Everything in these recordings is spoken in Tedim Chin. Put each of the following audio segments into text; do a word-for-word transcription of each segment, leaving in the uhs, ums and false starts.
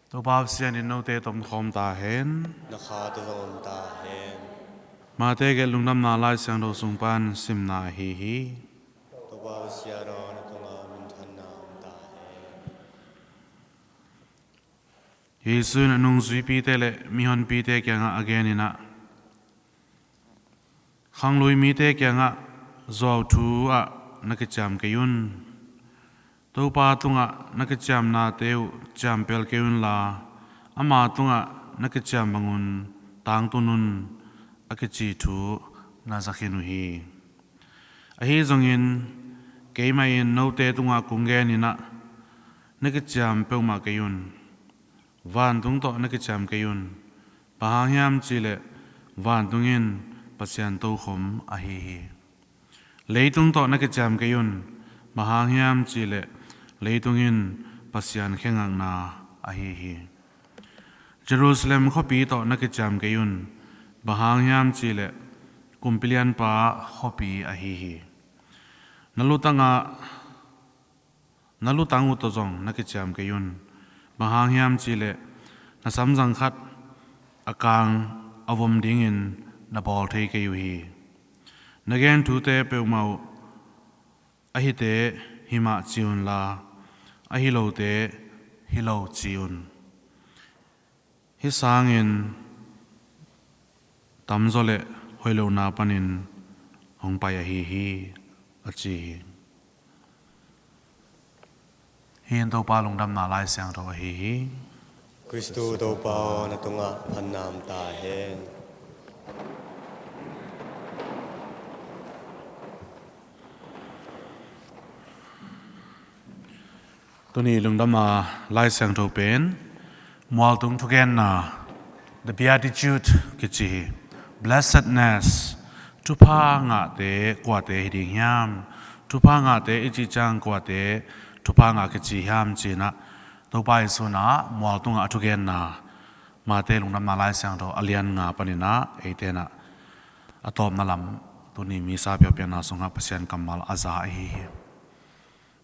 Topa Pasian in note tawh om khawm ta hen. Na kha tawh zong om ta hen. Mate gelh Lungdamna Lai Siangtho sung pan simna ahi hi. Topa Pasian aw, na tungah minthanna om ta hen. Jesu in a nungzuipite le mihonpite kiangah a genin ah, khanglui mite kiangah zuau thu ah na kiciam kei un. Topa tungah na kiciamnate uh ciampel kei unla, ama tungah na kiciam bangun tangtun un, a kici thu na za khin uh hi. Ahi zongin keimah in note tungah kong genin ah, na kiciam peuhmah kei un. Vantung tawh na kiciam kei un. Bang hang hiam cihleh vantung in Pasian tokhom ahi hi. Leitung tawh na kiciam kei un. Bang hang hiam cihleh leitung in Pasian khe ngakna ahi hi. Jerusalem khuapi tawh na kiciam kei un. Bang hang hiam cihleh Kumpi Lianpa khuapi ahi hi. Na lutang ah, na lutang uh tawh zong na kiciam kei un. Bang hang hiam cihleh na samzang khat a kang a vom dingin na bawl thei kei uh hi. Na gen thute peuhmah uh, a hite hi mah ci unla, a hi lote hi lo ci un. Hih sangin tamzaw le hoih lohna panin hong pai ahi hi, a ci hi. Hih in Topa Lungdamna Lai Siangtho ahi hi. Kristu Topa aw, na tungah phatna om ta hen. Tuni Lungdamna Lai Siangtho pen Mualtung Thugenna, The Beatitude kici hi. Blessedness, thupha ngahte kuate hi ding hiam? Thupha ngahte i cih ciang kuate thupha ngah kici hiam ci-in ah, Topa Jesu in ah mualtung ah a thugenna, Mate Lungdamna Lai Siangtho a lian nga panin ah eite in ah a tawpna lam tuni Missa biakpiakna sungah Pasian kammal a za ahi hi.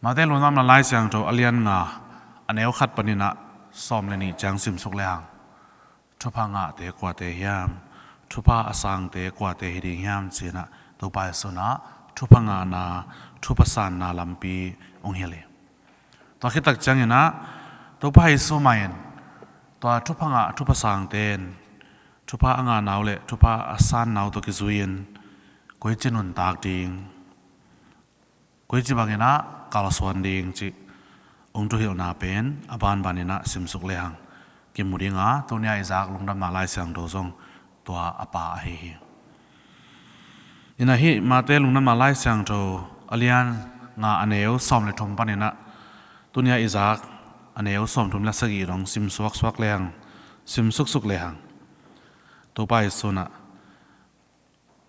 Mate Lungdamna Lai Siangtho a lian nga, a neu khat panin ah sawm le nih ciang simsuk lehang, thupha ngahte kuate hiam, thupha a sangte kuate hi ding hiam ci-in ah, Topa Jesu in ah thupha ngahna, thupha sanna lampi hong hilh hi. Tua khit tak ciangin ah, Topa Jesu mah in tua thupha ngah, thupha sangte in thupha a ngahna uh le thupha a sanna uh tawh kizui-in koici nuntak ding, koici bangin ah kalsuan ding cih hong thuhilhna pen a banbanin ah simsuk lehang kimu ding a, tuni-a i zak Lungdamna Lai Siangtho zong tua a pa ahi hi. In ah hih Mate Lungdamna Lai Siangtho a lian nga, a neu sawm le thum panin ah tuni-a i zak a neu sawm thum le sagih dong simsuaksuak lehang, simsuksuk lehang, Topa Jesu in ah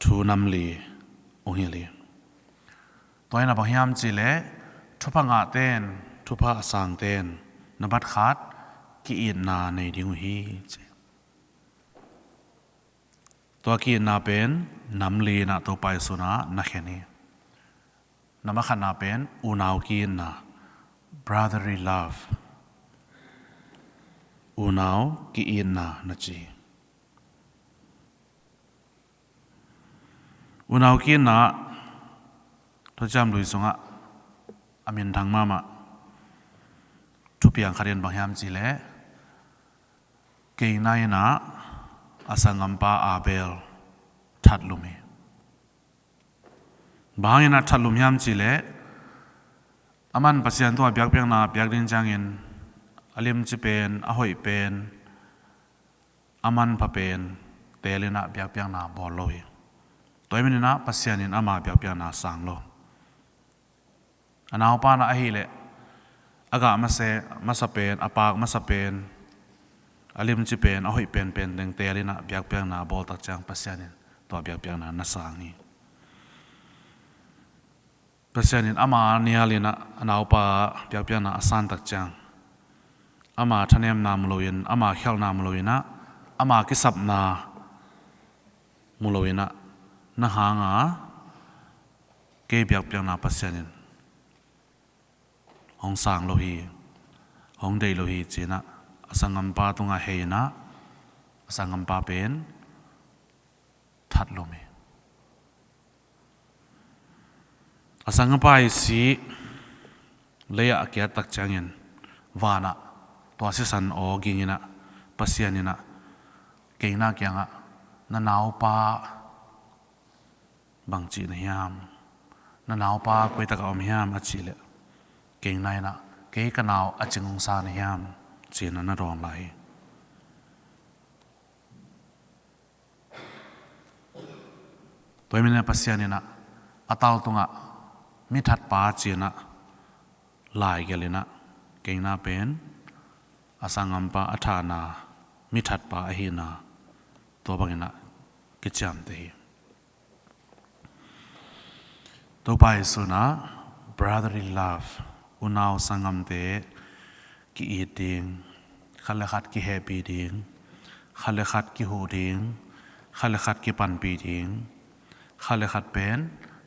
thu nam li hong hilh hi. Tua in ah bang hiam cihleh, thupha ngahte in, thupha a sangte in, nambat khat, ki-itna nei ding uh hi, ci. Tua ki-itna pen nam li-in ah Topa Jesu in ah na khen hi. Nambat khatna pen unau ki-itna, brotherly love. Unau ki-itna na ci hi. Unau ki-itna, Thuciam Lui sungah a minthang mahmah thupiang khat in bang hiam cihleh, Kaina in ah a sanggampa Abel thatlum hi. Bang hangin ah thatlum hiam cihleh, aman Pasian tungah biakpiakna piak ding ciangin a limci pen, a hoih pen, a manpha pen teelin ah biakpiakna bawl lo hi. Tua ahih manin ah Pasian in ama biakpiakna sang lo. A naupa in ah ahih leh a gah masa, masa pen, a paak masa pen, a limci pen, a hoih penpen teng teelin ah biakpiakna bawl tak ciang Pasian in tua biakpiakna na sang hi. Pasian in ama nialin ah a naupa biakpiakna a san tak ciang, ama thanemna mu loin, ama khialhna mu loin ah, ama kisapna mu loin ah, na hanga kei biakpiakna Pasian in hong sang lo hi, hong deih lo hi ci-in ah a sanggampa tungah hei in ah, a sanggampa pen that lum hi. A sanggampa i si, lei ah a kiat tak ciangin, vanah tua sisan aw ging in ah, Pasian in ah Kaina kiangah, "Na naupa bang cih na hiam? Na naupa koi takah om hiam?" a cih leh, Kaina in ah, "Kei ka nau a cing hong sa na hiam?" ci-in ah na dawn lai hi. Tua ahih manin ah Pasian in ah a tal tungah mi thatpa ci-in ah laigelh in ah, Kaina pen a sanggampa a thahna, mi thatpa ahihna, tua bangin ah kiciamteh hi. Topa Jesu in ah brotherly love, unau sanggamte ki-it ding, khat le khat kihehpih ding, khat le khat kihuh ding, khat le khat kipanpih ding, khat le khat pen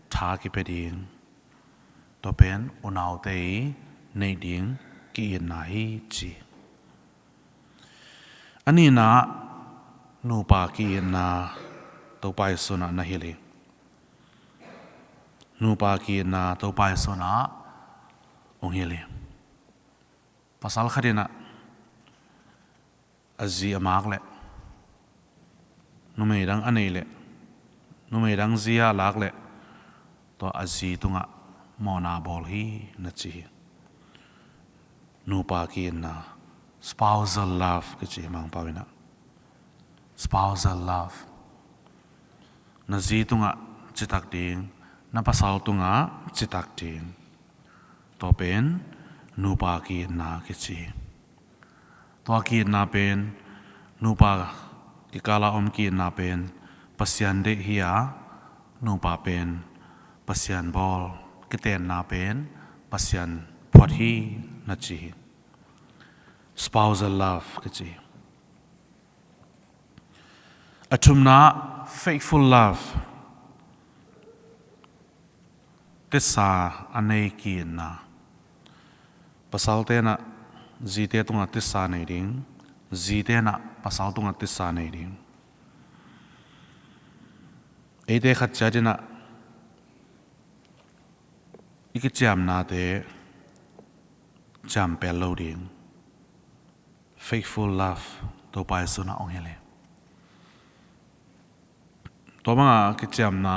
tha kipia ding, tua pen unaute i neih ding ki-itna hi ci. A nihna, nupa ki-itna Topa Jesu in ah na hilh hi. Nupa ki-itna Topa Jesu in ah hong hilh hi. Pasal khat in ah a zi a mak leh, numei dang a neih leh, numei dang zi a lak leh, tua a zi tungah mawhna bawl hi na ci hi. Nupa ki-itna, spousal love kici hi Mangpau in ah. Spousal love. Na zi tungah citak ding, na pasal tungah citak ding. Tua pen nupa ki-itna kici hi. Tua ki-itna pen, nupa kikala om ki-itna pen Pasian deih hi a, nupa pen Pasian bawl, kitenna pen Pasian phuat hi na ci hi. Spousal love kici hi. A thumna, faithful love. Tisa a nei ki-itna. Pasalte in ah zite tungah tisa nei ding, zite in ah pasal tungah tisa nei ding. Eite khat ciat in ah i kiciamnate ciampel lo ding. Faithful love, Topa Jesu in ah hong hilh hi. Tua banga kiciamna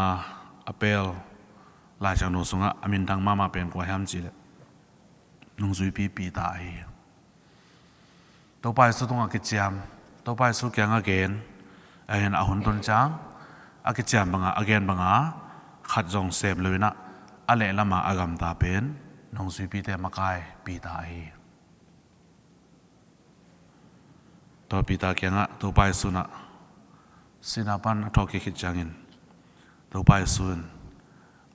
a pel Lai Siangtho sungah a min dang mahmah pen kua hiam cih leh, nungzuipi Peter ahi hi. Topa Jesu tungah kiciam, Topa Jesu kiangah gen, a hun tun ciang, a kiciam banga, a gen banga khat zong sem lo in ah, a lehlamah a gamta pen nungzuipite makai Peter ahi hi. Tua Peter kiangah Topa Jesu in ah sihna pan a thawhkik khit ciangin, Topa Jesu in,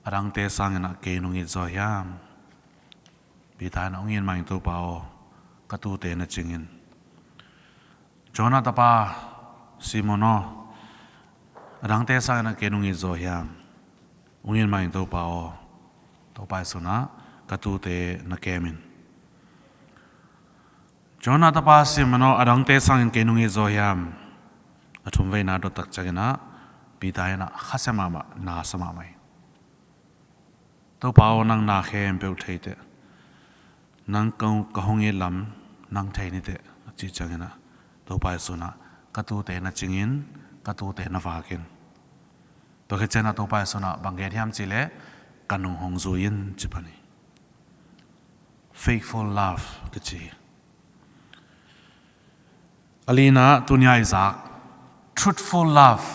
"A dangte sangin ah kei nong it zaw hiam?" Peter in ah, "Hong it mah ing Topa aw, ka tuute na cing in." "Jonah tapa Simon aw, a dangte sangin ah kei nong it zaw hiam?" "Hong it mah ing Topa aw." Topa Jesu in ah, "Ka tuute na kem in." "Jonah tapa Simon aw, a dangte sangin kei nong it zaw hiam?" A thumveina dot tak ciangin ah Peter in ah khasia mahmah, na sa mahmah hi. "Topa aw, nang na khempeuh thei teh, nang ka, ka hong it lam nang thei ni teh," a cih ciangin ah Topa Jesu in ah, "Ka tuute na cing in, ka tuute na vak in." Tua khit ciangin ah Topa Jesu in ah bang gen hiam cih leh, "Ka nung hong zui in," ci pan hi. Faithful love kici hi. A lina, tuni a i zak, truthful love.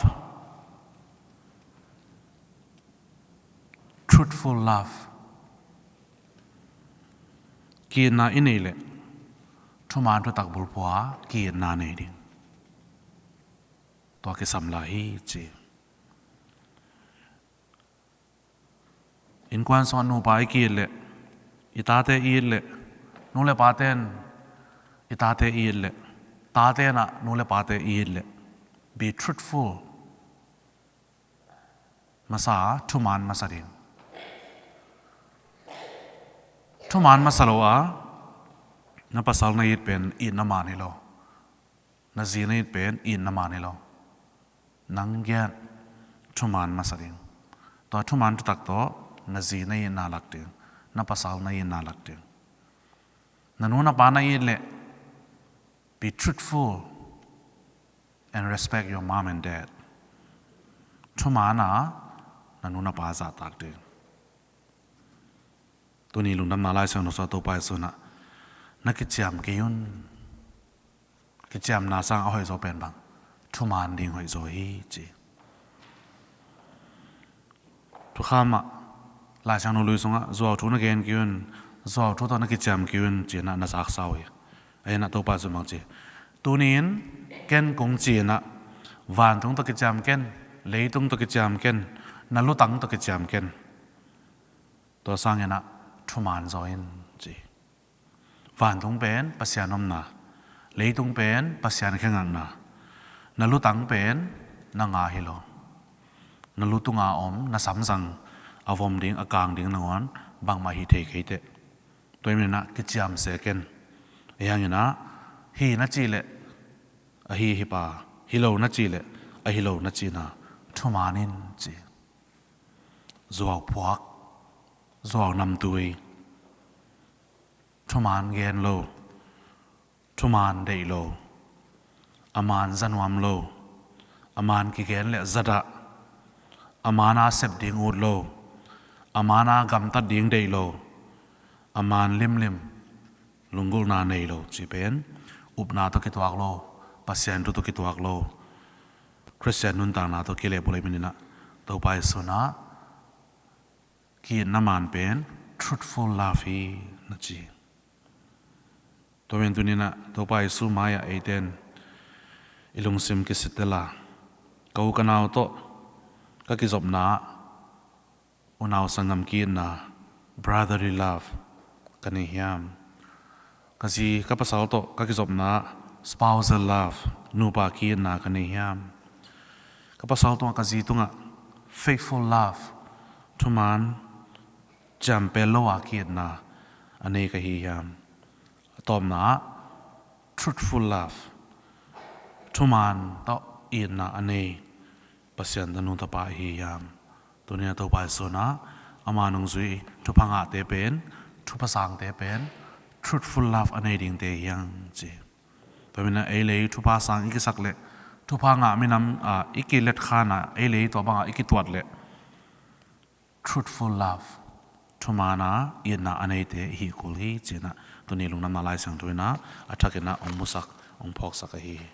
Truthful love. Ki-itna i neih leh, thuman thutak bulphuh a ki-itna nei ding, tua kisam lai hi ci. Innkuan sungah nupa i ki-it leh, i tate i it leh, nu le pate'n i tate i it leh, tate'n ah nu le pate i it leh, be truthful. Masa, thuman masa ding. Thuman masa lo a, na pasal na it pen itna man hi lo. Na zi na it pen itna man hi lo. Nang gen thuman masa ding. Tua thuman thutak tawh na zi na itna lak ding, na pasal na itna lak ding. Na nu na pa na it leh, be truthful and respect your mom and dad. Thuman a na nu na pa zahtak ding. Tuni lungdamna Lai Siangtho sungah Topa Jesu in ah, na kiciam kei un. Kiciamna sang a hoihzaw pen bang? Thuman ding hoihzaw hi ci. Thukham ah, Lai Siangtho lui sungah zuau thu na gen kei un, zuau thu tawh na kiciam kei un ci-in ah na zaksa uh hi. Ahi in ah Topa Jesu in bang ci? Tuni-in ken kong ci-in ah, vantung tawh kiciam ken, leitung tawh kiciam ken, na lutang tawh kiciam ken. Tua sangin ah thuman zaw in ci. Vantung pen Pasian omna, leitung pen Pasian khe ngakna, na lutang pen nang a hi lo. Na lu tunga om na samzang a vom ding, a kang ding nangawn bangmah hih thei kei teh. Tua ahih manin ah kiciam se ken. Ahi hangin ah, hi na cih leh ahi hi pah, hi lo na cih leh ahi lo na cihna thuman in ci. Zuau phuak, zuau namtui, thuman gen lo, thuman deih lo, a man za nuam lo, a man kigen leh za dah, a man a sep ding ut lo, a man a gamtat ding deih lo, a man limlim, lunggulhna nei lo cih pen upna tawh kituak lo, Pasian thu tawh kituak lo, Khristian nuntakna tawh kilehbulh ahih manin ah Topa Jesu in ah, ki-itna man pen truthful love hi na ci. Tua pen tuni-in ah Topa Jesu mai-ah eite in i lungsim kisittel a, ka u ka nau tawh ka kizopna ah unau sanggam ki-itna, brotherly love, ka nei hiam? Ka zi ka pasal tawh ka kizopna ah spousal love, nupa ki-itna ka nei hiam? Ka pasal tungah, ka zi tungah faithful love, thuman ciampel lo a ki-itna a nei ka hi hiam? A tawpna ah truthful love, thuman tawh itna a nei Pasian tanu tapa ahi hiam? Tuni-in ah Topa Jesu in ah ama nungzui thupha ngahte pen, thupha sangte pen truthful love a nei dingte hi hang ci. Tua ahih manin ah ei le ei thupha sang i kisak leh, thupha ngah minam ah i kilet khan ah ei le ei tua bangah i kituat leh, truthful love, thuman a itna a neite i hih kul hi ci-in ah tuni lungdamna Lai Siangtho in ah a thakin ah hong musak, hong phawksak ahi hi.